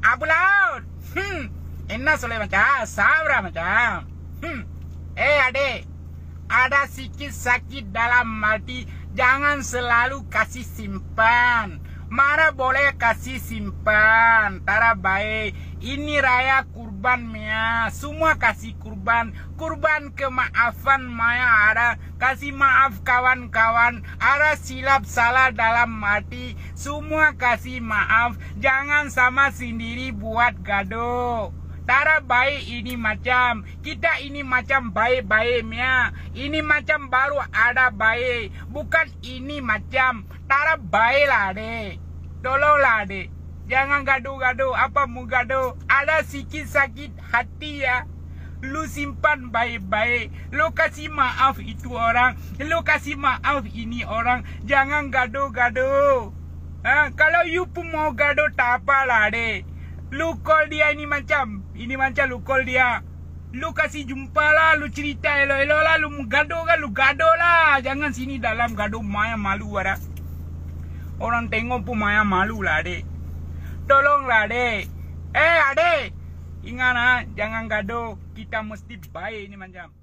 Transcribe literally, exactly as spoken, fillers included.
Abu laut. Hmm. Ina soleh macam, sabra macam. Hmm. Eh, adek, ada sikit sakit dalam hati, jangan selalu kasih simpan. Marah boleh kasih simpan, tara baik. Ini raya kurban mia, semua kasih kurban. Kurban kemaafan maya ada, kasih maaf kawan-kawan. Ada silap salah dalam hati, semua kasih maaf. Jangan sama sendiri buat gaduh. Tara baik ini macam, kita ini macam baik-baik mia. Ini macam baru ada baik, bukan ini macam. Tara baik lah, dek. Tolonglah, dek. Jangan gaduh-gaduh. Apa mu gaduh? Ada sikit sakit hati ya. Lu simpan baik-baik. Lu kasih maaf itu orang. Lu kasih maaf ini orang. Jangan gaduh-gaduh. Ha, kalau you pun mau gaduh, tak apalah, dek. Lu call dia ini macam. Ini macam lu call dia. Lu kasih jumpa lah, lu cerita elok-elok lah, lu gaduh kan, lu gaduh lah. Jangan sini dalam gaduh maya malu ada. Orang tengok pun maya malu lah, dek. Tolonglah, dek. Eh, adek. Ingat ah, jangan gaduh. Kita mesti baik ini macam.